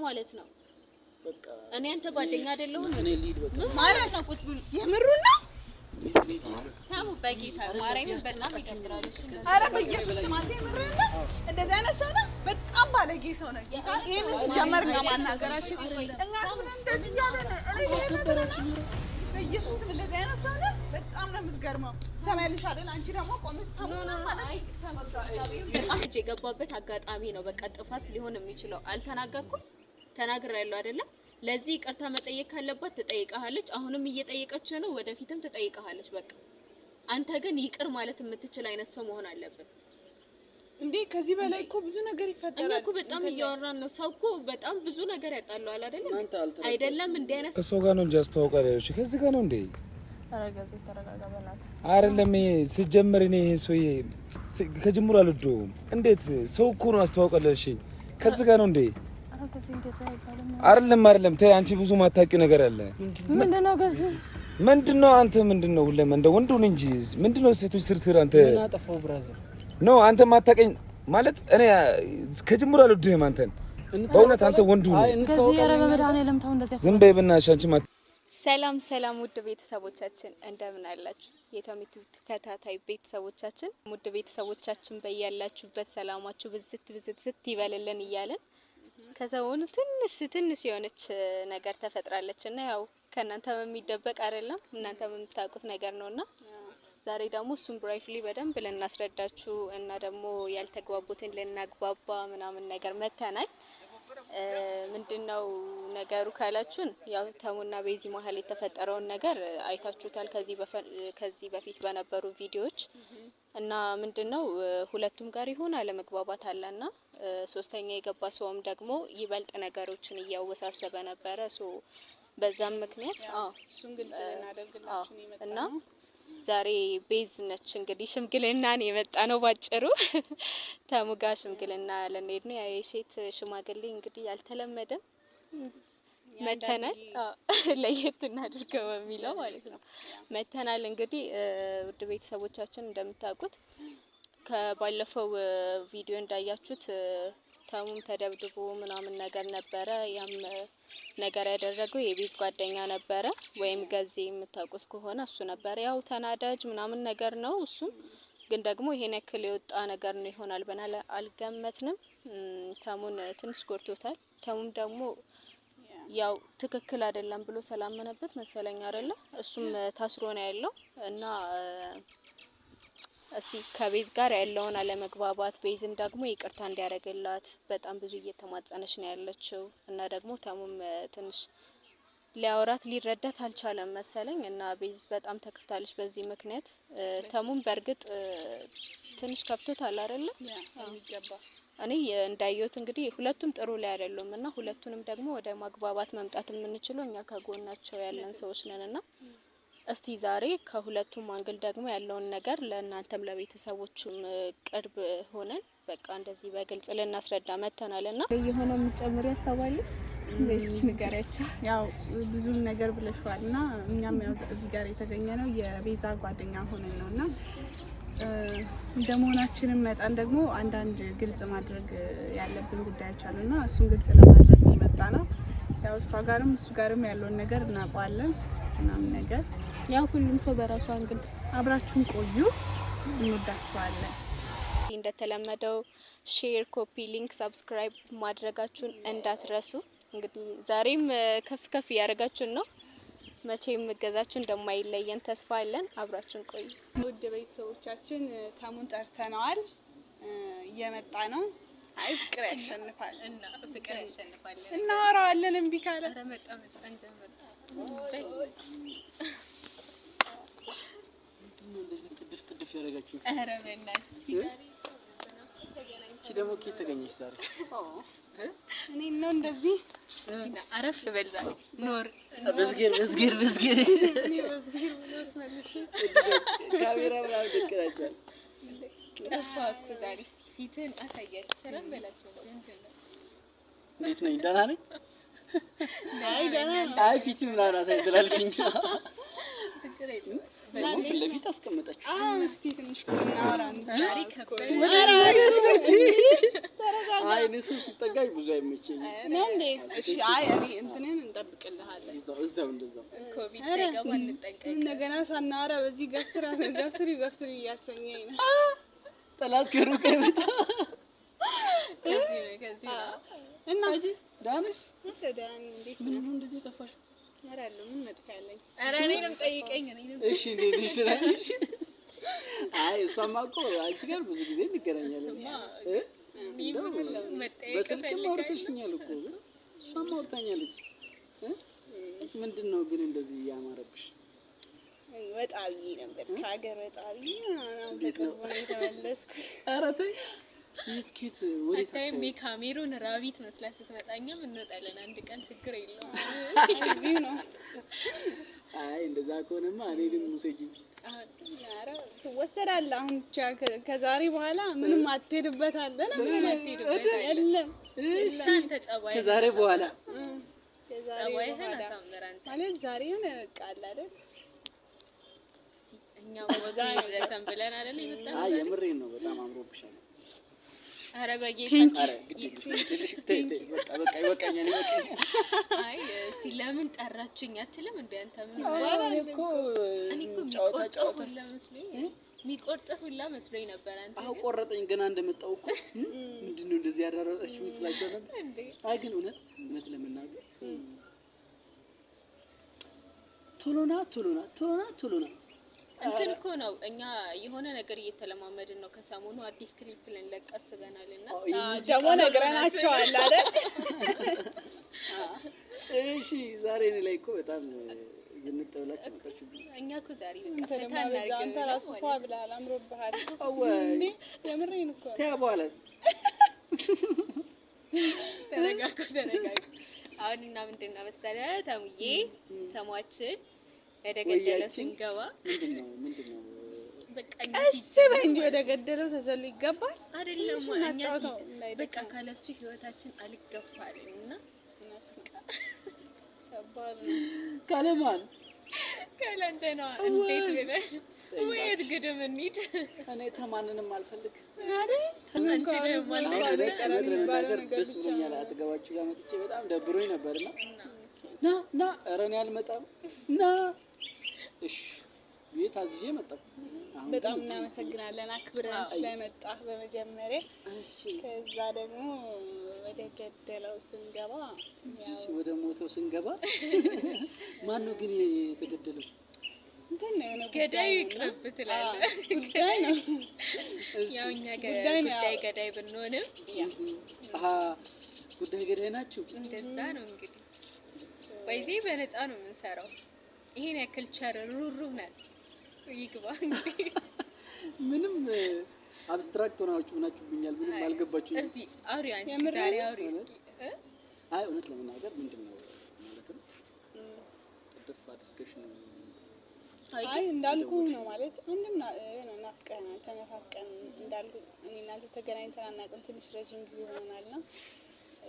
ማለት ነው? እኔ አንተ ጓደኛ አይደለሁም ማለት ነው። ቁጭ ብሎ የምሩን ነው ታሙ በጌታ ማርያምን በጣም ይደብራል። ኧረ በኢየሱስ ማለት የምርህን ነው? እንደዚህ አይነት ሰው ነው። በጣም ባለጌ ሰው ነው። ጌታ ይሄንን ሲጀመር እኛ ማናገራችን እኛ እንደዚህ እያለን እኔ ይሄንን በኢየሱስ ስም እንደዚህ አይነት ሰው ነው። በጣም ነው የምትገርመው። ሰማያልሽ አይደል? አንቺ ደግሞ ቆመሽ ታሙ ማለት በጣም እጅ የገባበት አጋጣሚ ነው። በቃ ጥፋት ሊሆን የሚችለው አልተናገርኩም፣ ተናግሬያለሁ አይደለም። ለዚህ ይቅርታ መጠየቅ ካለባት ትጠይቀሃለች። አሁንም እየጠየቀች ነው፣ ወደፊትም ትጠይቀሃለች። በቃ አንተ ግን ይቅር ማለት የምትችል አይነት ሰው መሆን አለብን። እንዴ ከዚህ በላይ እኮ ብዙ ነገር ይፈጠራል። እኛ እኮ በጣም እያወራን ነው። ሰው እኮ በጣም ብዙ ነገር ያጣለዋል አይደለም? አይደለም እንዴ አይነት ከሰው ጋር ነው እንጂ አስተዋውቃለሁ። ከዚህ ጋር ነው እንዴ? አይደለም ሲጀመር እኔ ይሄን ሰውዬ ከጅምሩ አልወደውም። እንዴት ሰው እኮ ነው አስተዋውቃለሁ። ከዚህ ጋር ነው እንዴ? አይደለም አይደለም፣ ተይ አንቺ ብዙ ማታውቂው ነገር አለ። ምንድነው ከዚህ ምንድነው? አንተ ምንድነው? ሁሌም እንደ ወንድ ሁን እንጂ ምንድነው? ሴቶች ስርስር አንተ no አንተ ማታውቀኝ ማለት እኔ ከጅምሩ አልወድህም አንተን። በእውነት አንተ ወንድ ሁን። ዝም በይ በእናትሽ አንቺ። ሰላም ሰላም፣ ውድ ቤተሰቦቻችን እንደምን አላችሁ? የተሚቱ ተከታታይ ቤተሰቦቻችን፣ ውድ ቤተሰቦቻችን በያላችሁበት ሰላማችሁ ብዝት ብዝት ስት ይበልልን እያለን ከሰሞኑ ትንሽ ትንሽ የሆነች ነገር ተፈጥራለች እና ያው ከእናንተ የሚደበቅ አይደለም፣ እናንተ የምታውቁት ነገር ነውና ዛሬ ደግሞ እሱን briefly በደንብ ልናስረዳችሁ እና ደግሞ ያልተግባቡትን ልናግባባ ምናምን ነገር መተናል። ምንድነው ነገሩ ካላችሁን፣ ያው ተሙና ቤዚ መሀል የተፈጠረውን ነገር አይታችሁታል ከዚህ በፊት በነበሩ ቪዲዮዎች። እና ምንድነው ሁለቱም ጋር ይሆን አለመግባባት አለና ሶስተኛ የገባ ሰውም ደግሞ ይበልጥ ነገሮችን እያወሳሰበ ነበረ። so በዛም ምክንያት እሱን ግልጽ ልናደርግላችሁ የመጣ እና ዛሬ ቤዝ ነች እንግዲህ ሽምግልናን የመጣ ነው ባጭሩ። ተሙ ጋር ሽምግልና ልንሄድ ነው። ያው የሴት ሽማግሌ እንግዲህ አልተለመደም። መተናል ለየት እናድርገው በሚለው ማለት ነው መተናል። እንግዲህ ውድ ቤተሰቦቻችን እንደምታውቁት ከባለፈው ቪዲዮ እንዳያችሁት ተሙም ተደብድቦ ምናምን ነገር ነበረ። ያም ነገር ያደረገው የቤዝ ጓደኛ ነበረ፣ ወይም ገዜ የምታውቁት ከሆነ እሱ ነበረ። ያው ተናዳጅ ምናምን ነገር ነው እሱም፣ ግን ደግሞ ይሄን ያክል የወጣ ነገር ነው ይሆናል ብለን አልገመትንም። ተሙን ትንሽ ጎድቶታል። ተሙም ደግሞ ያው ትክክል አይደለም ብሎ ስላመነበት መሰለኝ አይደለ፣ እሱም ታስሮ ነው ያለው። እና እስቲ ከቤዝ ጋር ያለውን አለመግባባት ቤዝም ደግሞ ይቅርታ እንዲያደርግላት በጣም ብዙ እየተማጸነች ነው ያለችው። እና ደግሞ ተሙም ትንሽ ሊያወራት ሊረዳት አልቻለም መሰለኝ። እና ቤዝ በጣም ተከፍታለች በዚህ ምክንያት። ተሙም በእርግጥ ትንሽ ከፍቶታል አይደለ? እኔ እንዳየሁት እንግዲህ ሁለቱም ጥሩ ላይ አይደሉም። እና ሁለቱንም ደግሞ ወደ ማግባባት መምጣት የምንችለው እኛ ከጎናቸው ያለን ሰዎች ነን። እና እስቲ ዛሬ ከሁለቱም angle ደግሞ ያለውን ነገር ለእናንተም ለቤተሰቦቹም ቅርብ ሆነን በቃ እንደዚህ በግልጽ ልናስረዳ መተናል። እና የሆነ የምትጨምሪ ሀሳብ አለሽ ወይስ ንገሪያቸው? ያው ብዙም ነገር ብለሽዋል እና እኛም ያው እዚህ ጋር የተገኘ ነው የቤዛ ጓደኛ ሆነን ነው እና እንደ መሆናችንም መጠን ደግሞ አንዳንድ ግልጽ ማድረግ ያለብን ጉዳዮች አሉ እና እሱን ግልጽ ለማድረግ የመጣ ነው። ያው እሷ ጋርም እሱ ጋርም ያለውን ነገር እናውቀዋለን ምናምን ነገር ያው ሁሉም ሰው በራሱ angle። አብራችሁን ቆዩ፣ እንወዳችኋለን። እንደተለመደው share፣ copy link፣ subscribe ማድረጋችሁን እንዳትረሱ። እንግዲህ ዛሬም ከፍ ከፍ እያደረጋችሁን ነው። መቼም እገዛችሁ እንደማይለየን ተስፋ አለን። አብራችሁን ቆዩ። ውድ ቤተሰቦቻችን ተሙን ጠርተነዋል፣ እየመጣ ነው። አይ ፍቅር ያሸንፋል እና ፍቅር ያሸንፋል። እናወራዋለን እምቢ ካለ። ኧረ መጣ መጣ እንጀምር። እንደዚህ ጥድፍ ጥድፍ ያደረጋችሁ? ኧረ በእናትህ። እቺ ደግሞ ከየት ተገኘች ዛሬ? እኔ ነው እንደዚህ። አረፍ በል ዛሬ ኖር። በዝጌር በዝጌር በዝጌር። እኔ በዝጌር ብሎስ መልሼ ካሜራ ምናምን ደቅናቸዋል። ጠፋ እኮ ዛሬ። እስኪ ፊትህን አሳያቸው፣ ሰላም በላቸው እንጂ እንትን ነው። እንዴት ነኝ? ደህና ነኝ። አይ ፊት ምናምን አሳይ ስላልሽኝ። ችግር የለም። ደግሞ ፊት ለፊት አስቀመጣችሁ። እስቲ ትንሽ እናወራ። አይ እኔ ሰው ሲጠጋኝ ብዙ አይመቸኝም። ነው እንዴ? እሺ፣ አይ እኔ እንትንን እንጠብቅልሃለን። እዛው እንደዛው ኮቪድ ሳይገባ እንጠንቀቅ። እንደገና ሳናወራ በዚህ ገፍትራ ገፍትሪ ገፍትሪ እያሰኘኝ ነው። ጠላት ከሩቅ አይመጣ። ከዚህ ነው እና ደህና ነሽ? ደህና ነኝ። እንዴት ምን ነው እንደዚህ ጠፋሽ? ኧረ አለሁ። ምን መጥፊያ አለኝ? ኧረ እኔንም ጠይቀኝ። እኔንም እሺ፣ እንዴት ነሽ? ደህና ነሽ? አይ እሷማ እኮ አንቺ ጋር ብዙ ጊዜ እንገናኛለን። በስልክም አውርተሽኛል እኮ እሷም አውርታኛለች። ምንድን ነው ግን እንደዚህ እያማረብሽ? ወጣ ብዬ ነበር ከሀገር ወጣ ብዬ አሁን በቅርቡ ነው የተመለስኩት። ኧረ ተይ የት ኬት ወዴት? አታይም? የካሜሩን rabbit መስላ ስትመጣ እኛም እንወጣለን አንድ ቀን፣ ችግር የለውም። እዚሁ ነው። አይ እንደዛ ከሆነማ እኔንም ውሰጂኝ። ኧረ ትወሰዳለህ። አሁን ብቻ ከዛሬ በኋላ ምንም አትሄድበታለህ ነው የለም። እሺ ከዛሬ በኋላ ጸባይህን አሳምር አንተ። ማለት ዛሬ የሆነ በቃ አለ አይደል? እኛ ወግ ይድረሰን ብለን አይደል የመጣነው? አይ የምሬን ነው። በጣም አምሮብሻል። ኧረ በጌታ ኧረ ግድ የለሽም ተይ ተይ፣ በቃ በቃ ይበቃኛል፣ ይበቃኛል። አይ እስቲ ለምን ጠራችሁኝ አትልም እንዴ አንተ? ምን እኔ እኮ እኔ እኮ ጨዋታ የሚቆርጠው ጨዋታ ሁላ መስሎኝ የሚቆርጠው ሁላ መስሎኝ ነበር። አንተ አዎ ቆረጠኝ። ገና እንደመጣሁ እኮ ምንድን ነው እንደዚህ ያራራጣችሁ መስላችሁ ነበር። እንዴ አይ ግን እውነት እውነት ለመናገር ቶሎና ቶሎና ቶሎና ቶሎና እንትን እኮ ነው እኛ የሆነ ነገር እየተለማመድን ነው። ከሰሞኑ አዲስ ክሊፕ ልንለቅ አስበናል እና ደግሞ ነግረናቸዋል አይደል? እሺ ዛሬ እኔ ላይ እኮ በጣም ዝንጥ ብላችሁ መጣችሁ። እኛ እኮ ዛሬ በቃ አንተ ፈታ ደግሞ አበዛ። እናድርግ አንተ ብለን ራሱ ማለት ፏ ብለሃል፣ አምሮብሃል። አወይ እንዴ የምሬን እኮ ነው። ተያ በኋላስ ተረጋጉ፣ ተረጋጉ። አሁን እና ምንድን ነው መሰለህ ተሙዬ ተሟችን ወደ ገደለው ወያችን ስንገባ ምንድነው ምንድነው በቃ እኛ ቀስ ሲጀመር በይ እንጂ ወደ ገደለው ተዘሎ ይገባል። አይደለም ትንሽ እኛ እናጫውተው እንዳይደክመው። በቃ ካለሱ ህይወታችን አልገፋልን እና ከባድ ነው። ካለማን ካላንተ ነዋ እንዴት ብለን ወየት ግድም እንሂድ። እኔ ተማንንም አልፈልግ። አይደል? አንቺ ደግሞ አሁን አንተ እውነት እውነት ለመናገር ነገር ደስ ብቻ ብሎኛል። አጠገባችሁ ጋር መጥቼ በጣም ደብሮኝ ነበርና ና ና፣ ኧረ እኔ አልመጣም ና። እሺ ቤት አዝዤ መጣሁ። አሁን በጣም ግን እዚህ- እናመሰግናለን አክብረን ስለመጣህ በመጀመሪያ። እሺ ከዛ ደግሞ ወደ ገደለው ስንገባ እሺ፣ ወደ ሞተው ስንገባ ማን ነው ግን የተገደለው? እንትን ነው የሆነ ጉዳይ ገዳዩ ነው እና- ይቅርብ ትላለህ። ጉዳይ ነው። እሺ ያው እኛ ጉዳይ ነው ጉዳይ ያው። ገዳይ ብንሆንም አሀ ጉዳይ ገዳይ ናችሁ። እንደዛ ነው እንግዲህ። በዚህ በነፃ ነው የምንሰራው። ይሄን ያክል ቸር ሩሩህ ነን። ይግባ እንግዲህ። ምንም abstract ሆናችሁብኛል። ምንም አልገባችሁኝም። እስቲ አውሪ አንቺ የምር ዛሬ ነው? አውሪ እስኪ እ? አይ እውነት ለመናገር ምንድን ነው ማለትም ጥድፍ አድርገሽ ነው አይ እንዳልኩ ነው ማለት አንድም የሆነ ናፍቀናል፣ ተነፋፍቀን እንዳልኩ እኔ እናንተ ተገናኝተን አናውቅም። ትንሽ ረዥም ጊዜ ሆኖናል እና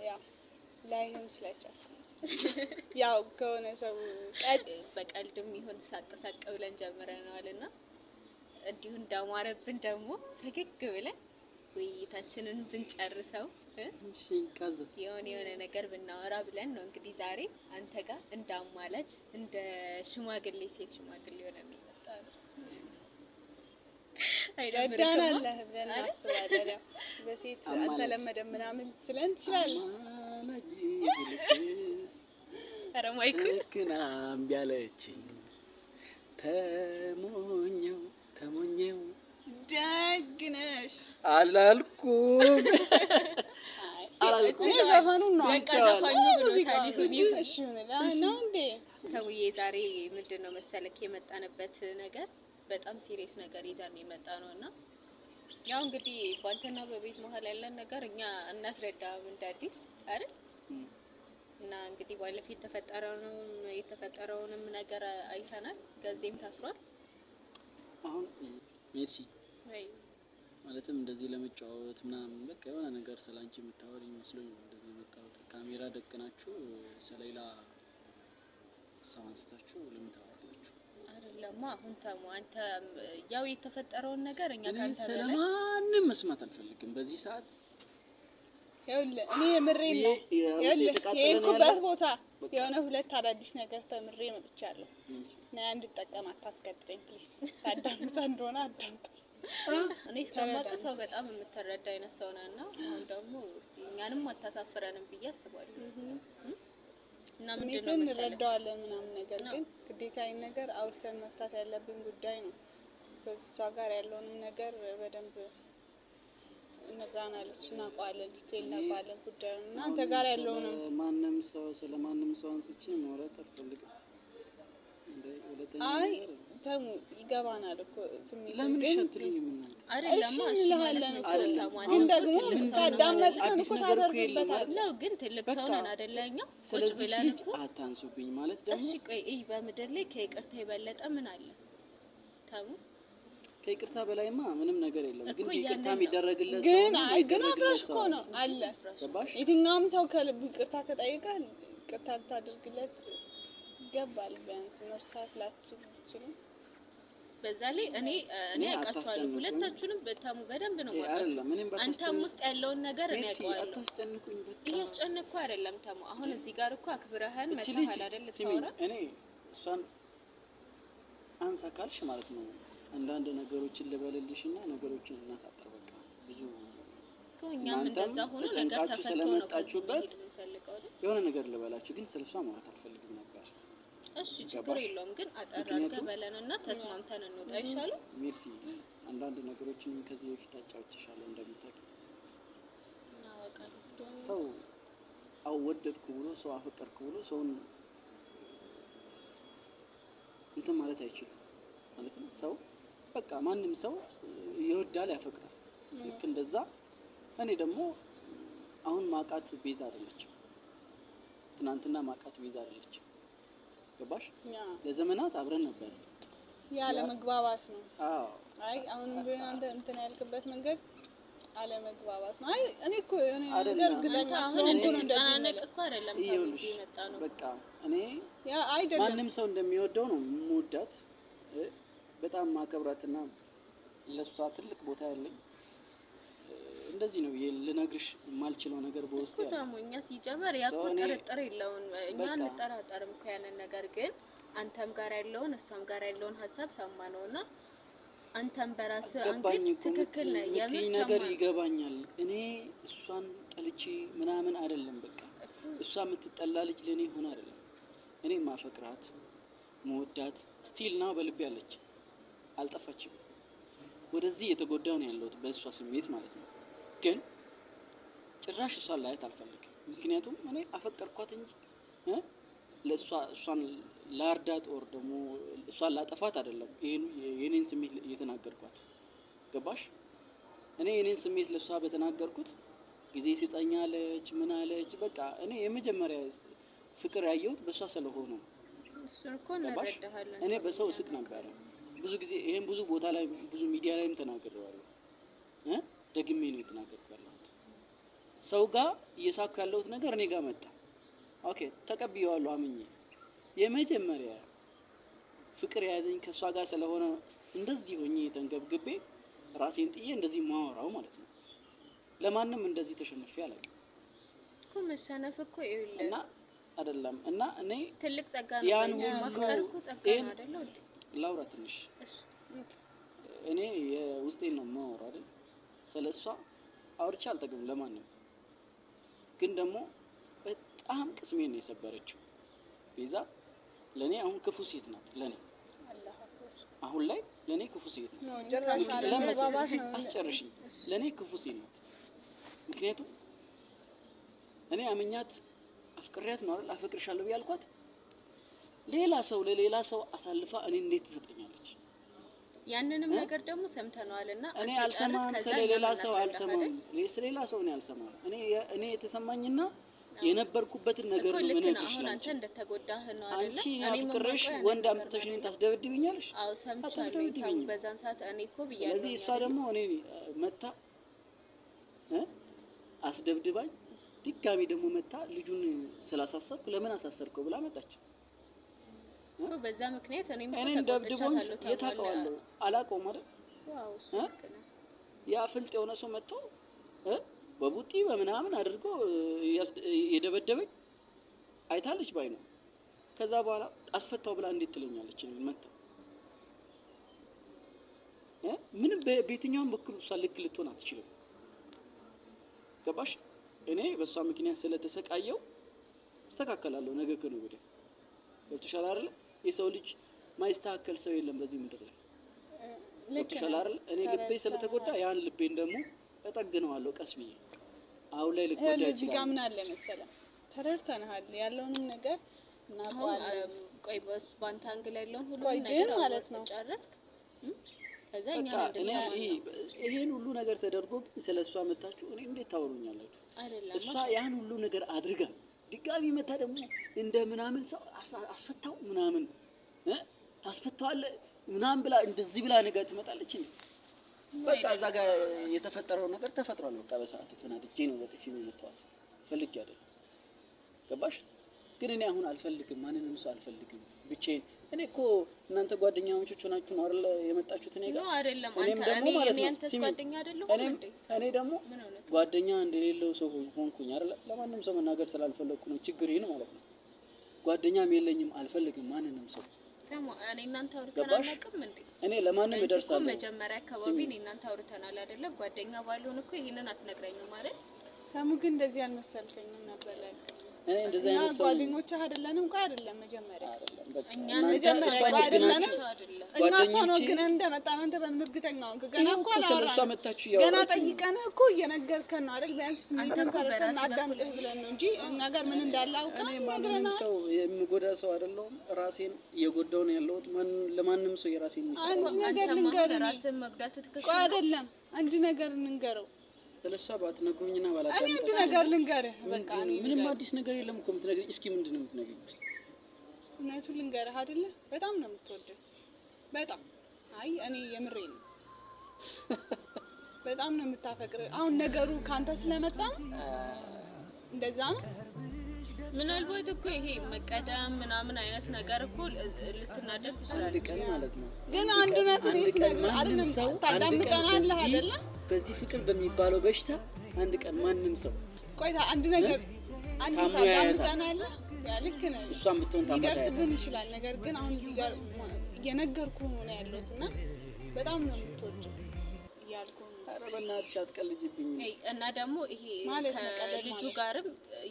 ያው ላይህም ስለቻልኩ ያው ከሆነ ሰው ቀጥ በቀልድም ይሁን ሳቅ ሳቅ ብለን ጀምረነዋል እና እንዲሁ እንዳማረብን ደግሞ ፈገግ ብለን ውይይታችንን ብንጨርሰው እ? እሺ ከዛስ የሆነ የሆነ ነገር ብናወራ ብለን ነው እንግዲህ ዛሬ አንተ ጋር እንደ አማላጅ እንደ ሽማግሌ ሴት ሽማግሌ ሆነን የመጣ ነው። አይደብርክማ? ረዳናለህ ብለን እናስባለን። ያው በሴት አማላጅ። አልተለመደም ምናምን ትለን ትችላለህ። አማላጅ ብልክስ ኧረ ማይኩን ጨክና እምቢ አለችኝ። ተሞኘው ተሞኘው ደግ ነሽ። አላልኩም አላልኩም። እኔ ዘፈኑን ነው በቃ ዘፋኙ ብሎታል። ይሁን ይሁን። እሺ ይሁን ነው እንዴ? ተውዬ ዛሬ ምንድን ነው መሰለክ የመጣንበት ነገር በጣም serious ነገር ይዘን የመጣ ነው እና ያው እንግዲህ በአንተና በቤት መሀል ያለን ነገር እኛ እናስረዳም እንደ አዲስ አይደል? እና እንግዲህ ባለፈው የተፈጠረውንም ነገር አይተናል። ገዜም ታስሯል። አሁን ሜርሲ ወይ ማለትም እንደዚህ ለመጫወት ምናምን በቃ የሆነ ነገር ስለ አንቺ የምታወሪኝ መስሎኝ ነው እንደዚህ የመጣሁት። ካሜራ ደቅናችሁ ስለሌላ ሰው አንስታችሁ ለምን ታወራላችሁ? አይደለም አይደለም። አሁን ተሙ አንተ ያው የተፈጠረውን ነገር እኛ ካንተ በላይ ስለማንም መስማት አልፈልግም በዚህ ሰዓት። ይኸውልህ እኔ የምሬን ነው። የሄድኩበት ቦታ የሆነ ሁለት አዳዲስ ነገር ተምሬ መጥቻለሁ እና እንድጠቀም አታስገድደኝ please። ታዳምጣ እንደሆነ አዳምጣ። እኔ እስከማውቅ ሰው በጣም የምትረዳ አይነት ሰው ነህ እና አሁን ደግሞ እስቲ እኛንም አታሳፍረንም ብዬ አስባለሁ። እና ምንድን ነው እንረዳዋለን ምናምን ነገር ግን ግዴታ ይሄን ነገር አውርተን መፍታት ያለብን ጉዳይ ነው። ከእሷ ጋር ያለውንም ነገር በደንብ ነግራናለች፣ እናውቀዋለን፣ detail እናውቀዋለን ጉዳዩን እና አንተ ጋር ያለውንም ማንም ሰው ስለማንም ሰው አንስቼ ማውራት አልፈልግም። አይ ተሙ ይገባናል እኮ ስሜት። ለምን እሺ አትሉኝም እናንተ? አይደለም እሺ እንልሃለን እኮ ግን ደግሞ ካዳመጥከን እኮ ታደርግበታለህ። ግን ትልቅ ሰው ነን አይደለ? እኛ ቁጭ ስለዚህ ብለን ልጅ እኮ አታንሱብኝ ማለት ደግሞ እሺ ቆይ እይ፣ በምድር ላይ ከይቅርታ የበለጠ ምን አለ ተሙ? ከይቅርታ በላይማ ምንም ነገር የለም። ግን እኮ ይቅርታ ያንን ነው። የሚደረግለት ሰው ግን ነው፣ አይ ግን የማይደረግለት አፍራሽ ሰው እኮ አለ። ነው አለ። ገባሽ? የትኛውም ሰው ከልቡ ይቅርታ ከጠየቀ ይቅርታ ልታደርግለት ይገባል። ቢያንስ መርሳት ላትችል ብችልም በዛ ላይ እኔ እኔ እኔ አውቃቸዋለሁ አታስጨንቁኝ። ሁለታችሁንም በታሙ በደንብ ነው ይሄ የማውቃችሁ። አይደለም እኔም አንተም ባታስጨንቁኝ ውስጥ ያለውን ነገር እኔ ሜርሲ አውቀዋለሁ። አታስጨንቁኝ። በቃ እያስጨነቅኩ አይደለም ተሙ። አሁን እዚህ ጋር እኮ አክብረህን እቺ ልጅ መጥተሃል አይደል? ስሚ፣ ልታወራ እኔ እሷን አንሳ ካልሽ ማለት ነው አንዳንድ ነገሮችን ልበልልሽና ነገሮችን እናሳጥር። በቃ ብዙ እኮ እኛም እናንተም እንደዛ ሆኖ ነገር ተጨንቃችሁ ተፈቶ ነው ከዚህ ስለመጣችሁበት መሄድ የምንፈልገው አይደል? የሆነ ነገር ልበላችሁ፣ ግን ስለሷ ማውራት አልፈልግም ነበር። እሺ ችግር ገባሽ? የለውም ግን አጠር አድርገህ ምክንያቱም በለንና ተስማምተን እንውጣ አይሻልም? ሜርሲ አንዳንድ ነገሮችንም ከዚህ በፊት አጫውቼሻለሁ እንደምታውቂ እናወቃለን። ሰው አወደድኩ ብሎ ሰው አፈቀርኩ ብሎ ሰውን እንትን ማለት አይችልም ማለት ነው። ሰው በቃ ማንም ሰው ይወዳል፣ ያፈቅራል። ልክ እንደዛ እኔ ደግሞ አሁን ማቃት ቤዛ አይደለችም፣ ትናንትና ማቃት ቤዛ አይደለችም። ገባሽ? ያ ለዘመናት አብረን ነበር። ያለመግባባት ነው። አዎ አይ አሁንም ቢሆን አንተ እንትን ያልክበት መንገድ አለመግባባት ነው። አይ እኔ እኮ የሆነ ነገር አይደለም። እርግጠኛ አንተ አሁን ስለሆንኩ ነው እንደዚህ እንድንጨናነቅ የምልህ። እኮ አይደለም ተሙ ይኸውልሽ እዚህ የመጣ ነው። በቃ እኔ ያ አይደለም ማንም ሰው እንደሚወደው ነው የምወዳት፣ በጣም ማከብራትና ለእሷ ትልቅ ቦታ ያለኝ እንደዚህ ነው ልነግርሽ የማልችለው ነገር በውስጥ እኮ ያለ ታሙ እኛ ሲጀመር ያ እኮ ሰው እኔ ጥርጥር የለውም። እኛ በቃ አንጠራጠርም እኮ ያንን ነገር ግን አንተም ጋር ያለውን እሷም ጋር ያለውን ሀሳብ ሰማ ነውና አንተም በራስህ ገባኝ አንግል እኮ ትክክል ነህ። የምር የምትይኝ ነገር ሰማ ይገባኛል። እኔ እሷን ጠልቼ ምናምን አይደለም። በቃ እሷ የምትጠላ ልጅ ለእኔ ሆነ አይደለም። እኔ ማፈቅራት መወዳት still now በልቤ አለች፣ አልጠፋችም። ወደዚህ የተጎዳው ነው ያለሁት በእሷ ስሜት ማለት ነው። ግን ጭራሽ እሷን ላያት አልፈልግም። ምክንያቱም እኔ አፈቀርኳት እንጂ ለእሷ እሷን ላርዳት or ደግሞ እሷን ላጠፋት አይደለም። ይሄን የኔን ስሜት እየተናገርኳት ገባሽ? እኔ የኔን ስሜት ለእሷ በተናገርኩት ጊዜ ስጠኛለች ምን አለች። በቃ እኔ የመጀመሪያ ፍቅር ያየሁት በእሷ ስለሆነ ነው። እሱን እኮ ገባሽ? እንረዳሃለን። እኔ በሰው እስቅ ነበረ ብዙ ጊዜ። ይሄን ብዙ ቦታ ላይ ብዙ ሚዲያ ላይም ተናግሬዋለሁ እ ደግሜ ነው የተናገርኩ ያለሁት። ሰው ጋር እየሳኩ ያለሁት ነገር እኔ ጋር መጣ። okay ተቀብዬዋለሁ አምኜ። የመጀመሪያ ፍቅር የያዘኝ ከእሷ ጋር ስለሆነ እንደዚህ ሆኜ ተንገብግቤ ራሴን ጥዬ እንደዚህ ማወራው ማለት ነው። ለማንም እንደዚህ ተሸንፌ አላውቅም። እኮ መሸነፍ እኮ ይኸውልህ እና አይደለም እና እኔ ትልቅ ጸጋ ነው። ያን በዚህ ሁሉ ማፍቀር እኮ ጸጋ ነው ይሄን አይደለ? ውዴ? ላውራ ትንሽ እሺ እኔ የውስጤን ነው የማወራው አይደል? ስለ እሷ አውርቼ አልጠግብም ለማንም። ግን ደግሞ በጣም ቅስሜን ነው የሰበረችው ቤዛ። ለእኔ አሁን ክፉ ሴት ናት። ለእኔ አሁን ላይ ለእኔ ክፉ ሴት ናት። ነው ጭራሽ አለመግባባት ነው። አስጨርሽኝ። ለእኔ ክፉ ሴት ናት። ምክንያቱም እኔ አመኛት አፍቅሬያት ነው አይደል? አፈቅርሻለሁ ብዬ አልኳት። ሌላ ሰው ለሌላ ሰው አሳልፋ እኔ እንዴት ትሰጠኛለች? ያንንም ነገር ደግሞ ሰምተነዋል እና እኔ አንተ ጨርስ፣ አልሰማም፣ ከዛ ስለ እኛም ሌላ ሰው እናስረዳህ አልሰማም። አይደል? ስለ ሌላ ሰው እኔ አልሰማም። እኔ የተሰማኝና የነበርኩበትን ነገር እኮ ነው ልክ ነው። የምነግርሽ አሁን ላንቺ። አንተ እንደተጎዳህ ነው አይደለ? አንቺ እኔ እኔም አፍቅሬሽ የማውቀው ያንን ወንድ ነገር አምጥተሽ ነው እኔን አይደለ? ታስደበድብኛለሽ? አዎ ሰምቻለሁ። ታሙ አታስደበድብኝም። በዛን ሰዓት እኔ እኮ ብያለሁ። ስለዚህ እሷ ደግሞ እኔ መታ አስደብድባኝ ድጋሚ ደግሞ መታ ልጁን ስላሳሰርኩ ለምን አሳሰርከው ብላ መጣች። በዛ ምክንያት እኔም እኔን ደብድቦኝ የት አውቀዋለሁ? አላውቀውም አይደል? ያ ፍልጥ የሆነ ሰው መጥቶ በቡጢ በምናምን አድርጎ የደበደበኝ አይታለች ባይ ነው። ከዛ በኋላ አስፈታው ብላ እንዴት ትለኛለች? መጥታ ምንም በየትኛውም በኩል እሷ ልክ ልትሆን አትችልም። ገባሽ? እኔ በእሷ ምክንያት ስለተሰቃየው እስተካከላለሁ ነገ ከነገ ወዲያ። ገብቶሻል አይደል? የሰው ልጅ ማይስተካከል ሰው የለም በዚህ ምድር ላይ። ገብቶሻል አይደል? እኔ ልቤ ስለተጎዳ ያን ልቤን ደግሞ እጠግነዋለሁ ቀስ ብዬ። አሁን ላይ ልጎዳ ይችላል። እዚህ ጋር ምን አለ መሰለህ፣ ተረድተንሃል ያለውንም ነገር እናውቀዋለን። ቆይ በሱ ባንተ angle ያለውን ሁሉ ነገር ማለት ነው ጨረስክ? ከዛ እኛ ይሄን ሁሉ ነገር ተደርጎብኝ ስለ እሷ መታችሁ እኔ እንዴት ታወሩኛላችሁ? እሷ ያን ሁሉ ነገር አድርጋ ድጋሚ መታ ደግሞ እንደ ምናምን ሰው አስፈታው ምናምን ታስፈታዋለህ ምናምን ብላ እንደዚህ ብላ ነገር ትመጣለች እንዴ? በቃ እዛ ጋር የተፈጠረው ነገር ተፈጥሯል። በቃ በሰዓቱ ተናድጄ ነው በጥፊ የመታኋት፣ ፈልጌ አይደለም። ገባሽ? ግን እኔ አሁን አልፈልግም፣ ማንንም ሰው አልፈልግም፣ ብቻዬን። እኔ እኮ እናንተ ጓደኛሞች ሆናችሁ ነው አይደል የመጣችሁት እኔ ጋር? አይደለም። አንተ እኔ እኔ አንተስ ጓደኛ አይደለሁም እንዴ? እኔ ደግሞ ጓደኛ እንደሌለው ሰው ሆንኩኝ አይደል? ለማንም ሰው መናገር ስላልፈለኩ ነው ችግሬን ማለት ነው። ጓደኛም የለኝም፣ አልፈልግም ማንንም ሰው። እኔ እናንተ አውርተን አናውቅም እንዴ? እኔ ለማንም እደርሳለሁ። መጀመሪያ አካባቢ እኔ እናንተ አውርተናል አይደለ? ጓደኛ ባልሆን እኮ ይሄንን አትነግረኝም አይደል? ተሙ ግን እንደዚህ አልመሰልከኝም ነበር። እኔ እንደዚህ አይነት ሰው ጓደኞችህ አይደለንም እኮ አይደለም። መጀመሪያ እኛ መጀመሪያ አይደለንም እና እሷ ነው ግን እንደመጣን አንተ በምን እርግጠኛ ሆንክ? ገና እኮ አላወራንም። ገና ጠይቀንህ እኮ እየነገርከን ነው አይደል? ቢያንስ ስሜትን ተረድተን አዳምጥህ ብለን ነው እንጂ እኛ ጋር ምን እንዳለ አውቀን እኔ ማንንም ሰው የምጎዳ ሰው አይደለሁም። ራሴን እየጎዳሁ ነው ያለሁት። ለማንም ሰው የራሴን ሚስጥር አንድ ነገር ልንገርህ፣ ራስህን መጉዳት ትክክል አይደለም። አንድ ነገር እንንገረው ስለሷ ባትነግሩኝና ባላዳምጥ እኔ አንድ ነገር ልንገርህ። በቃ ምንም አዲስ ነገር የለም እኮ የምትነግሪኝ። እስኪ ምንድን ነው የምትነግሪኝ? እውነቱን ልንገርህ አይደለ? በጣም ነው የምትወደው። በጣም አይ እኔ የምሬ ነው። በጣም ነው የምታፈቅርህ። አሁን ነገሩ ካንተ ስለመጣ እንደዛ ነው። ምናልባት እኮ ይሄ መቀደም ምናምን አይነት ነገር እኮ ልትናደር ትችላለህ ቀን ማለት ነው። ግን አንድ እውነት እኔ ስነግርህ አይደለም ታዳምጠናለህ አይደለ? በዚህ ፍቅር በሚባለው በሽታ አንድ ቀን ማንም ሰው ቆይታ አንድ ነገር አንድ ታዳምጠናለህ። ያ ልክ ነህ። እሷም ብትሆን ታማ ሊደርስብን ይችላል። ነገር ግን አሁን እዚህ ጋር እየነገርኩህ ነው ያለሁት እና በጣም ነው የምትወደው እያልኩህ ነው። ኧረ በእናትሽ አትቀልጂብኝ። እና ደግሞ ይሄ ከልጁ ጋርም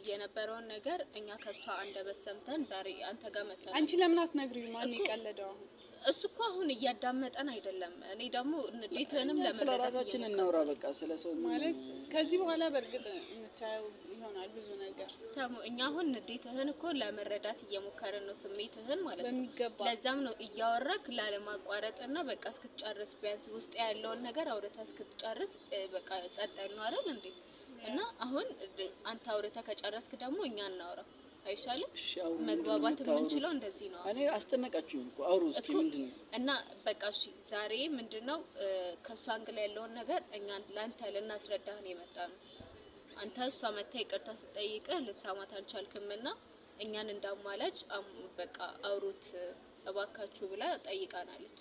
የነበረውን ነገር እኛ ከእሷ አንደበት ሰምተን ዛሬ አንተ ጋር መተናል። አንቺ ለምን አትነግሪውም? ማን የቀለደው አሁን? እሱ እኮ አሁን እያዳመጠን አይደለም። እኔ ደግሞ ንዴትህንም ለመረዳት ስለ ራሳችን እናውራ። በቃ ስለ ሰው ማለት ከዚህ በኋላ በእርግጥ የምታየው ይሆናል ብዙ ነገር። ተሙ እኛ አሁን ንዴትህን እኮ ለመረዳት እየሞከርን ነው፣ ስሜትህን ማለት ነው በሚገባ። ለዛም ነው እያወራክ ላለማቋረጥና በቃ እስክትጨርስ ቢያንስ ውስጥ ያለውን ነገር አውርተህ እስክትጨርስ በቃ ጸጥ ያልነው አይደል እንዴ? እና አሁን አንተ አውርተህ ከጨረስክ ደግሞ እኛ እናውራ አይሻልም? መግባባት የምንችለው እንደዚህ ነው። እኔ አስጨነቃችሁኝ እኮ አውሩ እስኪ ምንድን ነው? እና በቃ እሺ፣ ዛሬ ምንድነው ከእሷ angle ያለውን ነገር እኛ ለአንተ ልናስረዳህ ነው የመጣነው። አንተ እሷ መታ ይቅርታ ስትጠይቅህ ልትሰማት አልቻልክም እና እኛን እንዳማላጅ በቃ አውሩት እባካችሁ ብላ ጠይቃናለች።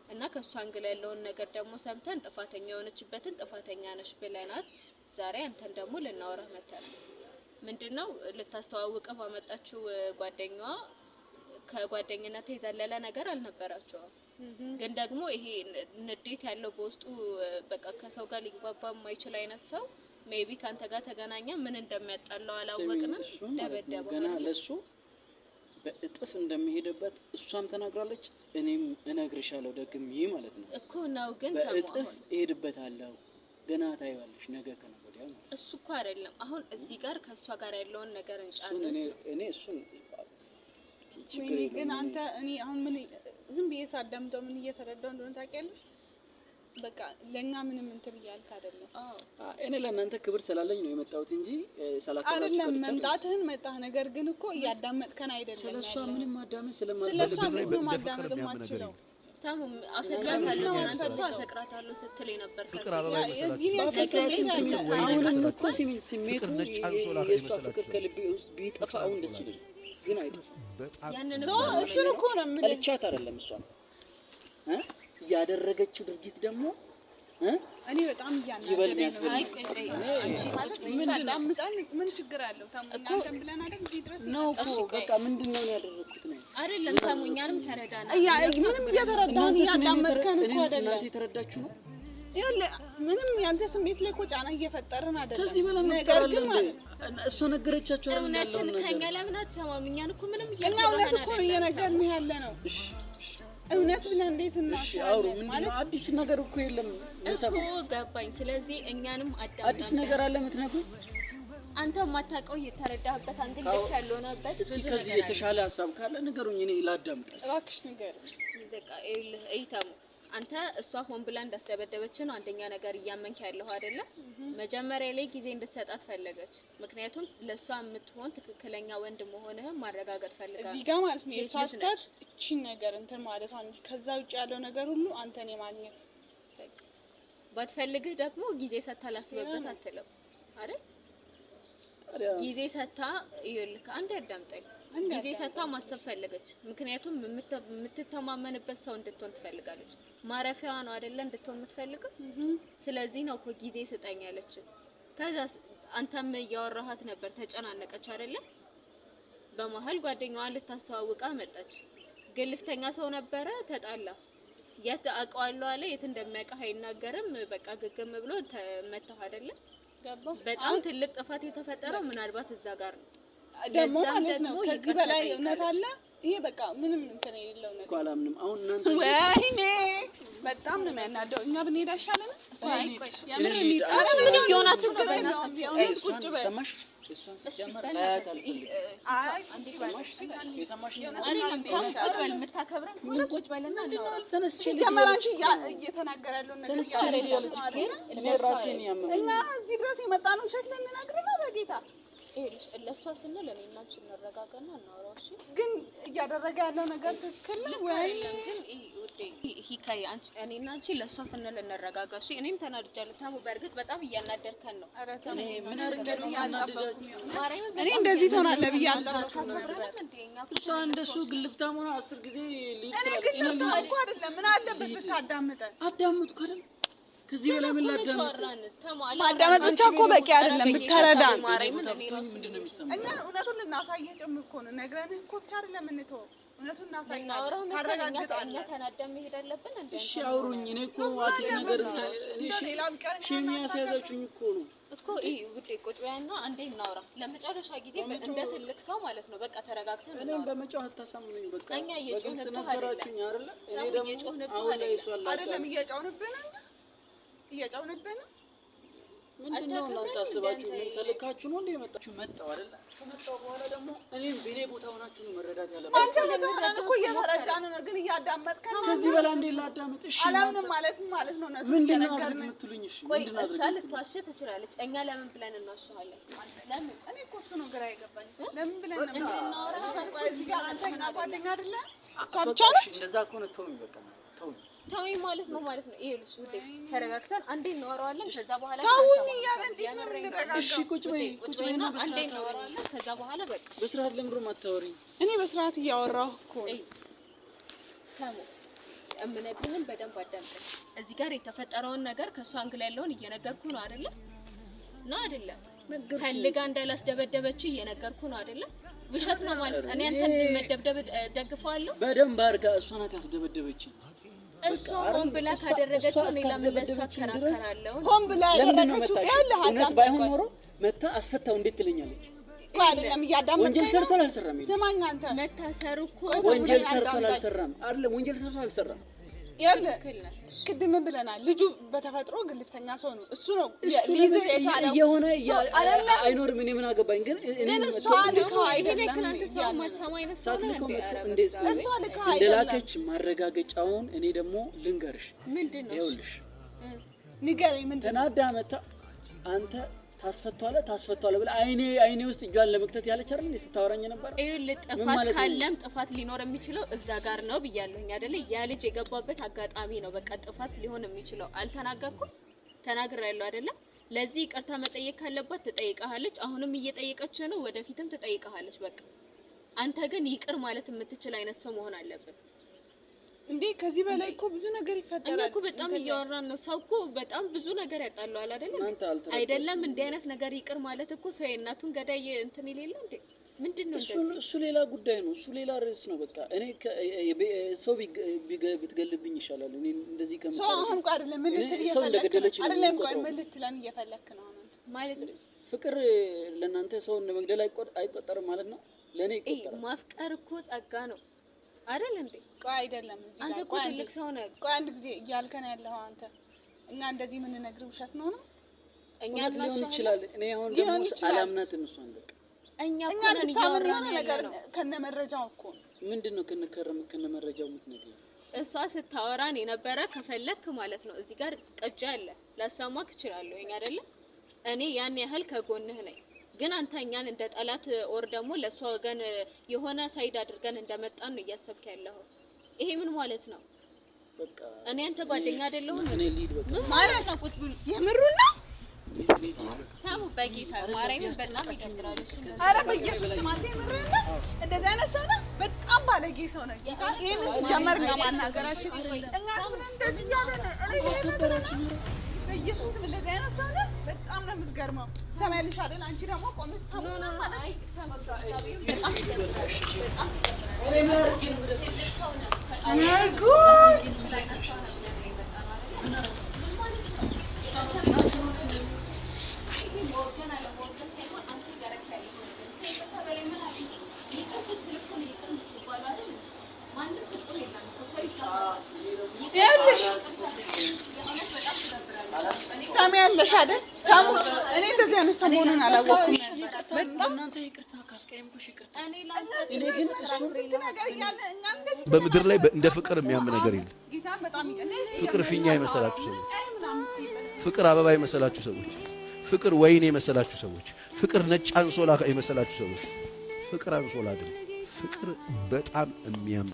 እና ከእሷ angle ያለውን ነገር ደግሞ ሰምተን ጥፋተኛ የሆነችበትን ጥፋተኛ ነሽ ብለናት ዛሬ አንተን ደግሞ ልናወራህ መተናል። ምንድነው ልታስተዋውቅህ ባመጣችው ጓደኛዋ ከጓደኝነት የዘለለ ነገር አልነበራቸውም። ግን ደግሞ ይሄ ንዴት ያለው በውስጡ በቃ ከሰው ጋር ሊግባባ የማይችል አይነት ሰው maybe ካንተ ጋር ተገናኘ፣ ምን እንደሚያጣላው አላወቅንም። ደበደበው። ገና ለሱ በእጥፍ እንደሚሄድበት እሷም ተናግራለች፣ እኔም እነግርሻለሁ ደግሜ ማለት ነው እኮ ነው። ግን በእጥፍ እሄድበታለሁ ገና ታይዋለሽ ነገ ከነገ ወዲያ ማለት እሱ እኮ አይደለም። አሁን እዚህ ጋር ከእሷ ጋር ያለውን ነገር እንጨርስ። እኔ እሱን ችግር ግን አንተ እኔ አሁን ምን ዝም ብዬ ሳዳምጠው ምን እየተረዳው እንደሆነ ታውቂያለሽ? በቃ ለኛ ምንም እንትን እያልክ አይደለም። እኔ ለእናንተ ክብር ስላለኝ ነው የመጣሁት እንጂ ሳላከብራችሁ አይደለም። መምጣትህን መጣህ፣ ነገር ግን እኮ እያዳመጥከን አይደለም። ስለሷ ምንም ማዳመጥ ስለማልፈልግ ስለሷ እንዴት ነው ማዳመጥ የማትችለው? ታሙ አፈቅራታለሁ አንተ እኮ አፈቅራታለሁ ስትል የነበር ፍቅር አበባ ይመስላችሁ? አሁንም እኮ ስሜቱ የእሷ ፍቅር ከልቤ ውስጥ ቢጠፋ አሁን ደስ ይለኛል። ግን አይጠፋም። እሱን እኮ ነው የምልህ። ጠልቻት አይደለም እሷን ያደረገችው ድርጊት ደግሞ እኔ በጣም ይበል እያናደደኝ ነው። የሚያስብል አይ ቆይ ቆይ፣ አንቺ ታዳምጣል ምን ችግር አለው? አንተም ብለን አይደል እዚህ ድረስ ነው እኮ በቃ ምንድን ነው ያደረግኩት ነው አይደለም ተሙ፣ እኛንም ተረዳና። ምንም እየተረዳን እያዳመጥከን እኮ አይደለም። እናንተ የተረዳችሁ ነው። ይኸውልህ ምንም ያንተ ስሜት ላይ እኮ ጫና እየፈጠርን አይደለም። ከዚህ በላይ ነገር መፍጠር አለ ግን እንዴ? ማለት ነው እሷ ነገረቻችሁ አይደል? እውነትን ያለውን ከኛ ነገር ለምን አትሰማም? እኛን እኮ ምንም እኛ እውነት እኮ ነው እየነገርንህ ያለ ነው። እሺ እውነት ብለህ እንዴት እሺ፣ አውሩ። እናስባለን ምንድን ማለት ነው አዲስ ነገር እኮ የለም። እኮ ገባኝ። ስለዚህ እኛንም አዳምጠን አዲስ ነገር አለ የምትነግሩኝ? አንተ የማታውቀው የተረዳህበት angle ልክ ያልሆነበት እስኪ ብዙ ከዚህ ነገር አለ። የተሻለ ሀሳብ ካለ ንገሩኝ፣ እኔ ላዳምጣል። እባክሽ ንገሪው። በቃ ይኸውልህ እይተሙ አንተ እሷ ሆን ብላ እንዳስደበደበች ነው አንደኛ ነገር እያመንክ ያለው አይደለም። መጀመሪያ ላይ ጊዜ እንድትሰጣት ፈለገች። ምክንያቱም ለእሷ የምትሆን ትክክለኛ ወንድ መሆንህን ማረጋገጥ ፈልጋ እዚህ ጋር ማለት ነው ሴት የእሷ ልጅ ነች። ስህተት እቺን ነገር እንትን ማለቷ እንጂ ከዛ ውጭ ያለው ነገር ሁሉ አንተን የማግኘት በቃ ባትፈልግህ ደግሞ ጊዜ ሰጥታ ላስብበት አትልም አይደል? ታዲያ ጊዜ ሰጥታ ይኸውልህ፣ አንድ አዳምጠኝ። አንድ ጊዜ አዳምጠኝ። ሰጥታ ማሰብ ፈለገች። ምክንያቱም የምትተማመንበት ሰው እንድትሆን ትፈልጋለች። ማረፊያዋ ነው አይደለ እንድትሆን የምትፈልገው። ስለዚህ ነው እኮ ጊዜ ስጠኝ ያለች። ከዛ አንተም እያወራሃት ነበር፣ ተጨናነቀች አይደለ? በመሀል ጓደኛዋን ልታስተዋውቃ መጣች። ግልፍተኛ ሰው ነበረ፣ ተጣላ። የት አውቀዋለሁ አለ፣ የት እንደሚያውቅህ አይናገርም። በቃ ግግም ብሎ መታህ አይደለ? ገባ በጣም ትልቅ ጥፋት የተፈጠረው ምናልባት እዛ ጋር ነው። ደግሞ ለዛም ማለት ነው ደግሞ ከዚህ ይቅርታ በላይ እውነት ጠይቃለች። አለ? ይሄ በቃ ምንም እንትን የሌለው ነገር እኮ አላምንም። አሁን እናንተ ወይኔ በጣም ነው የሚያናደው። እኛ ብንሄድ አይሻለንም? የምር እኔ እንሂድ። ልሂድ። ኧረ ምን ምንም እየሆናችሁ ነው? ችግር የለውም። በእናታችሁ? የእውነት እሷን ቁጭ በል። ሰማሽ? እሷን ሲጀመር በእናትህ ላያት አልፈልግም። አይ ሰማሽ? የሰማሽ አይደለም ተው፣ ቁጭ በል። የምታከብረን ከሆነ ቁጭ በልና እናውራ። ተነስቼ ልሂድ ሲጀመር አንቺ እያለች እየተናገረ ያለውን ነገር ተነስቼ ልሂድ እያለች እያለች ነው እኮ አይደል? እኔ ራሴን ያመመኝ እኛ እዚህ ድረስ የመጣነው ውሸት ልንነግር ነው በጌታ ይኸውልሽ ለእሷ ስንል እኔ እና አንቺ እንረጋጋና እናውራው። እሺ ግን እያደረገ ያለው ነገር ትክክል ነው ወይ? አይደለም ግን ይሄ ውዴ ሂካይ አንቺ እኔ እና አንቺ ለእሷ ስንል እንረጋጋ። እሺ እኔም ተናድጃለሁ። ታሙ በእርግጥ በጣም እያናደርከን ነው። ኧረ ተው። እኔ ምን አድርጌ ነው ያናደዳችሁ? ማርያምን እኔ እንደዚህ ትሆናለህ ብዬ አልጠበኩም ነበር። እሷ እንደሱ ግልፍታም ሆና 10 ጊዜ ልሂድ እኔ ትላለች። ግን እኔ ልብታ ልሂድ እኮ አይደለም። ምን አለበት ብታዳምጠን? አዳምጥኩ አይደል? ከዚህ በላይ ምን ላዳምጥ? ማዳመጥ ብቻ እኮ በቂ አይደለም፣ ብትረዳን። ማርያምን እኔ ብትሆኝ ምንድን ነው የሚሰማው? እኛ እውነቱን ልናሳየህ ጭምር እኮ ነው። ነግረንህ እኮ ብቻ አይደለም እንተወው፣ እውነቱን እናሳይሃለን፣ እናወራው መተን እኛ እኛ ታረጋግጣለህ። ተናደን መሄድ አለብን። እንደ እሺ አውሩኝ። እኔ እኮ አዲስ ነገር እንትን እኔ እንደው ሌላው ቢቀር እኛ shame ያስያዛችሁኝ እኮ ነው። እኮ ይሄ ውዴ ቁጭ በይና አንዴ እናውራ ለመጨረሻ ጊዜ እንደ ትልቅ ሰው ማለት ነው። በቃ ተረጋግተን እኔም እናውራ። በመጫወት አታሳምኑኝ። በቃ እኛ እየጮህንብህ በግልጽ ነገራችሁኝ አይደለ? እኔ ታሙ ደግሞ እየጮህንብህ አሁን ላይ አይደለም። እሷን ላጣ አይደለም እየጫውንብን ነው እየጫውንብን ነው። ምንድን ነው እናንተ አስባችሁ ምን ተልካችሁ ነው እንደ የመጣችሁ? መጣሁ አይደለ? ከመጣሁ በኋላ ደግሞ እኔም በእኔ ቦታ ሆናችሁ ነው መረዳት ያለባችሁ። አንተ ቦታ ሆነን እኮ እየተረዳን ነው፣ ግን እያዳመጥከን ነው። ከዚህ በላይ እንዴት ላዳምጥ? እሺ አላምንም ማለት ምን ማለት ነው? እውነቱን ምንድን ነው አድርግ እየነገርንህ የምትሉኝ? እሺ ቆይ ምንድን ነው እሷ አድርግ የምትሉኝ? ልትዋሽ ትችላለች። እኛ ለምን ብለን እንዋሻለን? ለምን እኔ እኮ እሱ ነው ግራ የገባኝ። ለምን ብለን ነው የምናወራው? ቆይ እዚህ ጋር አንተ እኛ ጓደኛ አይደለ? እሷ ብቻ በቃ እሺ፣ ነች። እንደዛ ከሆነ ተውኝ፣ በቃ ተውኝ። ተውኝ ማለት ነው ማለት ነው። ይኸውልሽ ውዴ ተረጋግተን አንዴ እናወራዋለን። ከዛ በኋላ ተውኝ እያለ እንዴት ነው የምንረጋጋው? እሺ ቁጭ በይ፣ ቁጭ በይና አንዴ በስርዓት አውሪኝ። እናወራዋለን። ከዛ በኋላ በቃ በስርዓት ለምንድን ነው የማታወሪኝ? እኔ በስርዓት እያወራሁ እኮ ነው። እይ ተሙ እምነግርህን በደንብ አዳምጠኝ። እዚህ ጋር የተፈጠረውን ነገር ከእሷ angle ያለውን እየነገርኩ ነው አይደለ? ነው አይደለም? ፈልጋ እንዳላስደበደበች እየነገርኩ ነው አይደለ? ውሸት ነው ማለት እኔ አንተን መደብደብ ደግፈዋለሁ። በደንብ አድርጋ እሷ ናት ያስደበደበችኝ። እሷ ሆን ብላ ካደረገችው እኔ ለምን ለእሷ እስካስደበደበችኝ ድረስ እከራከራለሁ? ሆን ብላ ለምንድን ነው ያደረገችው መታሽ? ይኸውልህ፣ እውነት አዳምጠኝ ባይሆን ቆይ። ኖሮ መታ አስፈታው እንዴት ትለኛለች? እኮ አይደለም እያዳመጥከኝ ወንጀል ነው። ሰርቷል አልሰራም? ይሄ ስማኝ አንተ መታሰሩ እኮ ወንጀል አዳምጠኝ። ሰርቷል አልሰራም? አይደለም ወንጀል ሰርቷል አልሰራም? ይኸውልህ ትክክል ነህ። ቅድም ብለናል። ልጁ በተፈጥሮ ግልፍተኛ ሰው ነው። እሱ ነው እሱ ሊይዝህ ለምን የቻለው እየሆነ አይደለም። አይኖርም። እኔ ምን አገባኝ? ግን እኔ ግን እሷ ልካው ይሄን አይደለም ያክል አንተ ሰው እያለ ነው። ማትሰማ አይነት ሰው ነህ ሳትልከው እንዴ? መጥቶ ኧረ እንዴት በስመ አብ። እሷ ልካው አይደለም። እንደላከች ማረጋገጫውን እኔ ደግሞ ልንገርሽ። ምንድን ነው? ይኸውልሽ ንገረኝ፣ ምንድን ነው? ተናዳ መታ አንተ ታስፈቷለህ ታስፈቷለህ ብለህ አይኔ አይኔ ውስጥ እጇን ለመክተት ያለች አይደል እንዴ ስታወራኝ ነበር። ይኸውልህ ምን ጥፋት ማለት ነው? ካለም ጥፋት ሊኖር የሚችለው እዛ ጋር ነው ብያለሁኝ አይደለ? ያ ልጅ የገባበት አጋጣሚ ነው በቃ ጥፋት ሊሆን የሚችለው። አልተናገርኩም? ተናግሬያለሁ አይደለ? ለዚህ ይቅርታ መጠየቅ ካለባት ትጠይቀሃለች። አሁንም እየጠየቀች ነው፣ ወደፊትም ትጠይቀሃለች። በቃ አንተ ግን ይቅር ማለት የምትችል አይነት ሰው መሆን አለብን። እንዴ ከዚህ በላይ እኮ ብዙ ነገር ይፈጠራል። እኛ እኮ በጣም እያወራን ነው። ሰው እኮ በጣም ብዙ ነገር ያጣለዋል አይደለም? እናንተ አልተረዳችሁም። አይደለም እንዲህ አይነት ነገር ይቅር ማለት እኮ ሰው የእናቱን ገዳይ እንትን የሌለ እንዴ ምንድን ነው እሱ እንደዚህ? እሱ ሌላ ጉዳይ ነው። እሱ ሌላ ርዕስ ነው። በቃ እኔ ሰው ብትገልብኝ ይሻላል። እኔ እንደዚህ ሰው ከምታደርግ አሁን እኮ አይደለም ምን እኔ ልትል ሰው እየፈለክ ነው? እንደገደለች ነው አይደለም ቆይ የምቆጥረው። ምን ልትለን እየፈለክ ነው አሁን አንተ? ማለት ፍቅር ለእናንተ ሰው እንደ መግደል አይቆጠርም ማለት ነው። ለእኔ ይሄ ይቆጠራል። ማፍቀር እኮ ጸጋ ነው አይደል እንዴ? ቆይ አይደለም እዚህ አንተ ጋር እኮ ቆይ አንዴ ትልቅ ሰው ነህ። ቆይ አንድ ጊዜ እያልከን ያለኸው አንተ እኛ እንደዚህ የምንነግርህ ውሸት ነው ነው? እኛ እውነት ሊሆን እንዋሻለን? ይችላል። እኔ አሁን ሊሆን ደግሞ ይችላል። አላምናትም እሷን። በቃ እኛ እኛ እኮ ነን እንድታምን እያወራን የሆነ ነገር ያለ ነው። ከነ መረጃው እኮ ነው። ምንድን ነው ከነ መረጃው የምትነግሪኝ? እሷ ስታወራን የነበረ ከፈለክ ማለት ነው እዚህ ጋር ቅጅ አለ ላሰማክ እችላለሁ አይደለ? እኔ ያን ያህል ከጎንህ ነኝ፣ ግን አንተ እኛን እንደ ጠላት or ደግሞ ለእሷ ወገን የሆነ side አድርገን እንደመጣን ነው እያሰብክ ያለኸው። ይሄ ምን ማለት ነው? በቃ እኔ አንተ ጓደኛ አይደለሁም? እኔ ልሂድ በቃ። ምን ማለት ነው? ቁጭ ብሎ የምሩን ነው? ልሂድ፣ ልሂድ። ታሙ በጌታ ማርያምን በጣም ይደብራል። እሺ ኧረ በኢየሱስ ስም አንተ የምርህን ነው? እንደዚህ አይነት ሰው ነህ? በጣም ባለጌ ሰው ነህ። ጌታ ይሄንን ሲጀመር እኛ ማናገራችን እኛ ምን እንደዚህ እያለን እኔ ይሄ ነገር ነው። በኢየሱስ ስም እንደዚህ አይነት ሰው ነህ? በጣም ነው የምትገርመው። ትሰሚያለሽ አይደል? አንቺ ደግሞ ቆመሽ ታሙ ማለት በጣም ይደብራል። በጣም ጉድ መወገን አለመወገን ሳይሆን አንተ እያደረክ ያለኸው ነገር ከይቅርታ በላይ ምን አለ? ይቅር ስትል እኮ ነው ይቅር የምትባለው አይደል? ማንም ፍጹም የለም እኮ ሰው ይሳሳታል። ይኸውልሽ የእውነት በጣም ትደብራለህ። እኔ ሰሚያለሽ አይደል? ታሙ እኔ እንደዚህ አይነት ሰው መሆኑን አላወቅኩም ነበር። በጣም እናንተ ይቅርታ ካስቀየምኩሽ ይቅርታ። እኔ ለአንተ እኔ ግን እሱን ስንት ነገር እያለ እኛ እንደዚህ በምድር ላይ እንደ ፍቅር የሚያም ነገር የለም። ጌታን በጣም ይቀር ፍቅር ፊኛ የመሰላችሁ ሰዎች፣ ፍቅር አበባ የመሰላችሁ ሰዎች፣ ፍቅር ወይን የመሰላችሁ ሰዎች፣ ፍቅር ነጭ አንሶላ የመሰላችሁ ሰዎች፣ ፍቅር አንሶላ አይደለም። ፍቅር በጣም የሚያም